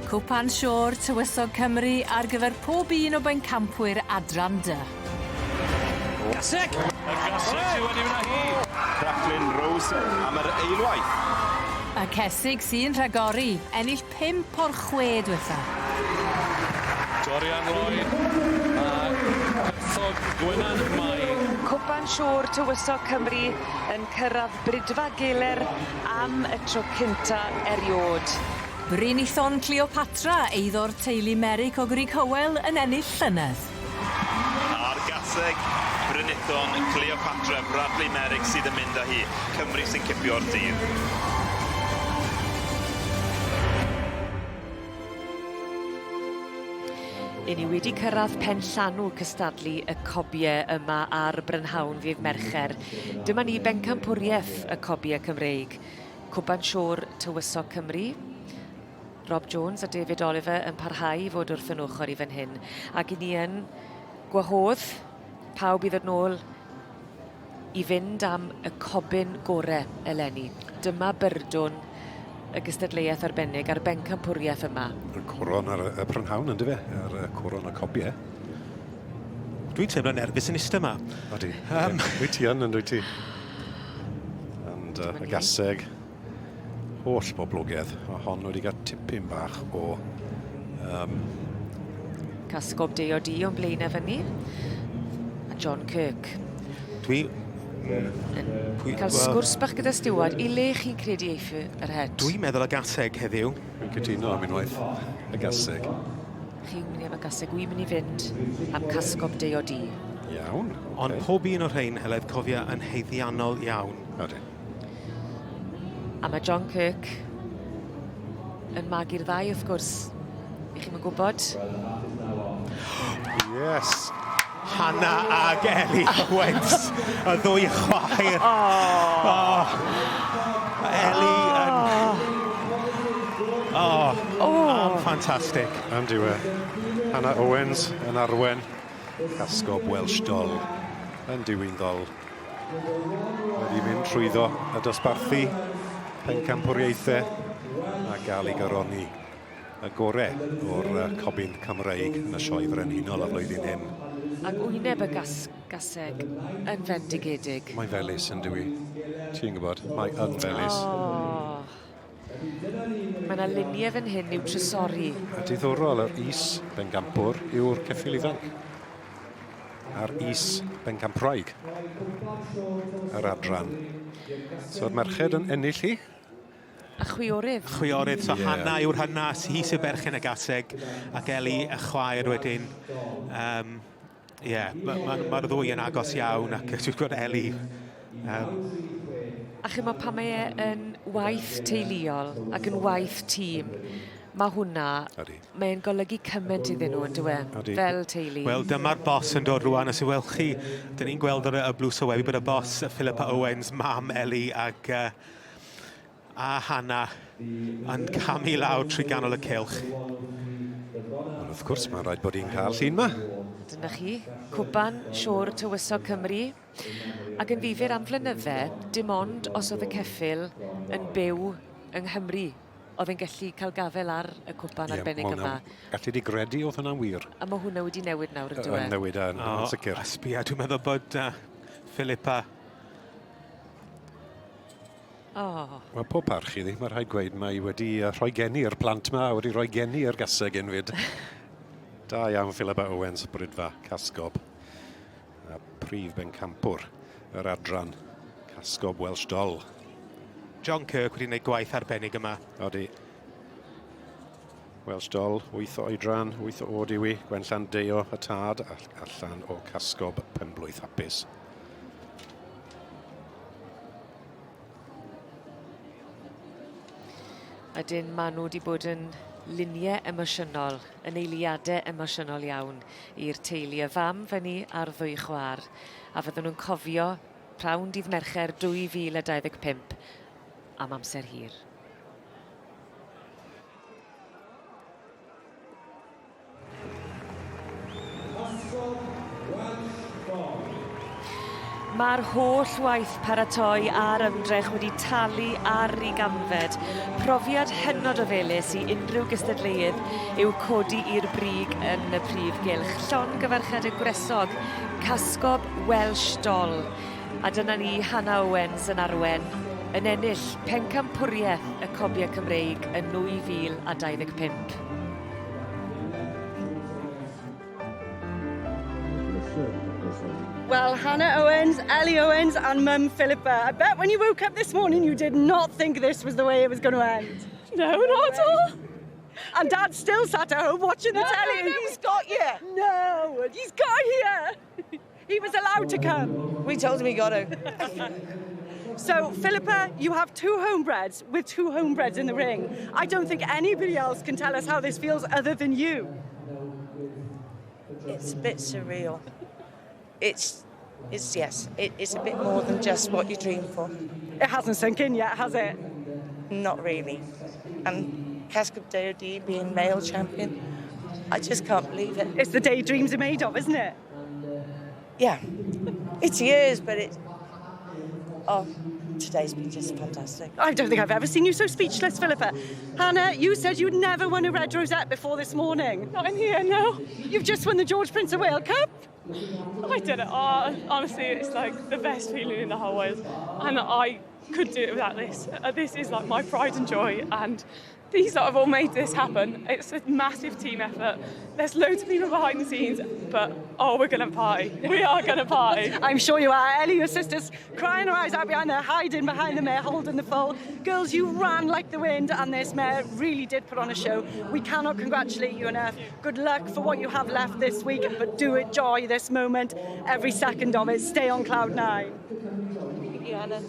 Cwpan Siôr Tywysog Cymru ar gyfer pob un o bencampwyr Adran Dy. Gaseg! Y gaseg sydd wedi mynd â hi! Cracklin Rose am yr eilwaith. Y cesig sy'n rhagori, ennill pump o'r chwe dwetha. Dorian Lloyd a Cythog Gwenan Mai. Cwpan Siôr Tywysog Cymru yn cyrradd Bridfa Geler am y tro cynta eriôd. Brynithon Cleopatra, eiddo'r teulu Meric o Grug Hywel yn ennill llynedd. A'r gaseg, Brynithon Cleopatra, Bradley Meric sydd yn mynd â hi. Cymru sy'n cipio'r dydd. I ni wedi cyrraedd pen llanw cystadlu y cobie yma ar Brynhawn ddydd Mercher. Dyma ni bencampwriaeth y cobie Cymreig. Cwpan Siôr Tywysog Cymru. Rob Jones a David Oliver yn parhau i fod wrth yn ochr i fan hyn. Ac i ni yn gwahodd pawb i ddod nôl i fynd am y cobyn gore eleni. Dyma byrdwn y gystadleuaeth arbennig a'r bencampwriaeth yma. Y coron ar y prynhawn yndyfe? Ar y coron y cobie. Dwi'n teimlo'n nerfus yn iste 'ma. Odi. Um. Wyt ti yn, yn dwyt ti? And y gaseg, holl boblogaidd, a hon wedi cael tipyn bach o... Casgob Deio Di o'n blaenau fyny. A John Kirk. Dwi... Yn cael sgwrs bach gyda Stewart. I le chi'n credu eiff yr het? Dwi'n meddwl y gaseg heddiw. Dwi'n cytuno am unwaith. Y gaseg. Chi'n mynd i am y gaseg, wi'n mynd i fynd am Casgob Deio Di. Iawn. Okay. Ond pob un o'r rhain, Heledd, cofia, yn haeddiannol iawn. Odi. A mae John Kirk yn magu'r ddau, wrth gwrs. I chi'm yn gwybod. Yes! Hannah ag Ellie Owens, y ddwy chwaer. Oh. Oh. Ellie yn... Oh. Oh. Am ffantastig. Am diwe. Hannah Owens yn arwen. Casgob Welsh Doll yn diwinddol. Wedi mynd trwyddo y dosbarthu pencampwriaethau a gael ei goroni y gore o'r cobyn Cymreig yn y Sioe Frenhinol y flwyddyn hyn. Ac wyneb y gas gaseg yn fendigedig. Mae'n felys yn dyw i. Ti'n gwybod, mae yn felys. Oh. Mae yna luniau fan hyn i'w trysori. A diddorol, yr is bencampwr yw'r ceffyl ifanc. A'r is bencampwraig. Yr adran. So'r merched yn ennill hi. A chwiorydd. Chwiorydd, so Ie. Hannah yw'r hynna, hi sy'n berchen y gaseg, ac Ellie y chwaer wedyn. Ie, yeah, mae'r ma, ma, ma ddwy yn agos iawn, ac dwi'n gwybod Ellie. A chimod pan mae e yn waith teuluol ac yn waith tîm, mae hwnna, Ydi. mae'n golygu cymaint iddyn nhw, yndyw e? Ydi. Fel teulu. Wel, dyma'r bos yn dod rwan, os ywelch chi, dyn ni'n gweld ar y blws o webi bod y bos Philippa Owens, mam Ellie ac a Hannah yn camu lawr trwy ganol y cylch. Wel, wrth gwrs, mae'n rhaid bod hi'n cael llun ma. Dyna chi, Cwpan Siôr Tywysog Cymru. Ac yn ddifyr am flynydde, dim ond os oedd y ceffyl yn byw yng Nghymru oedd yn gallu cael gafael ar y cwpan Ie, arbennig ma' yma. hwnna'n... Galli di gredu oedd hwnna'n wir. A mae hwnna wedi newid nawr, yn dyw e? Yn newid yn sicr. O, sbia, dwi'n meddwl bod Philippa Oh. Wel, pob parch iddi, mae rhaid gweud, mae wedi rhoi geni i'r plant ma, wedi rhoi geni i'r gaseg un fyd. Da iawn, Philippa Owens, Brydfa, Casgob. A prif bencampwr yr adran, Casgob Welsh Doll. John Kirk wedi gwneud gwaith arbennig yma. Odi. Welsh Doll, 8 o oedran, 8 o oed yw i, Gwenllan Deio y tad, allan o Casgob penblwydd hapus. Ydyn, maen nhw wedi bod yn luniau emosiynol, yn eiliadau emosiynol iawn i'r teulu. Y fam fyny a'r ddwy chwaer. A fydden nhw'n cofio prawn dydd Mercher 2025 am amser hir. Mae'r holl waith paratoi a'r ymdrech wedi talu ar ei ganfed. Profiad hynod o felys i unrhyw gystadleuydd yw codi i'r brig yn y prif gylch. Llongyfarchiadau gwresog, Casgob Welsh Doll. A dyna ni Hannah Owens yn arwen, yn ennill pencampwriaeth y Cobiau Cymreig yn 2025. Well, Hannah Owens, Ellie Owens and mum Philippa, I bet when you woke up this morning you did not think this was the way it was going to end. No, not at all. And Dad's still sat at home watching the telly. No, he's got here. No, he's got here. He was allowed to come. We told him he got to. So, Philippa, you have two homebreds with two homebreds in the ring. I don't think anybody else can tell us how this feels other than you. It's a bit surreal. It's yes, it's a bit more than just what you dream for. It hasn't sunk in yet, has it? Not really. And Cascob DOD being male champion, I just can't believe it. It's the day dreams are made of, isn't it? Yeah, it's years, but it. Oh, today's been just fantastic. I don't think I've ever seen you so speechless, Philippa. Hannah, you said you'd never won a red rosette before this morning. Not in here, no. You've just won the George Prince of Wales Cup. I did it. Oh, honestly, it's like the best feeling in the whole world. And I could do it without this. This is like my pride and joy. And these lot have all made this happen. It's a massive team effort. There's loads of people behind the scenes, but oh, we're gonna party. We are gonna party. I'm sure you are. Ellie, your sister's crying her eyes out behind there, hiding behind the mare, holding the foal. Girls, you ran like the wind, and this mare really did put on a show. We cannot congratulate you enough. Good luck for what you have left this week, but do enjoy this moment, every second of it. Stay on cloud nine. Thank you, Hannah.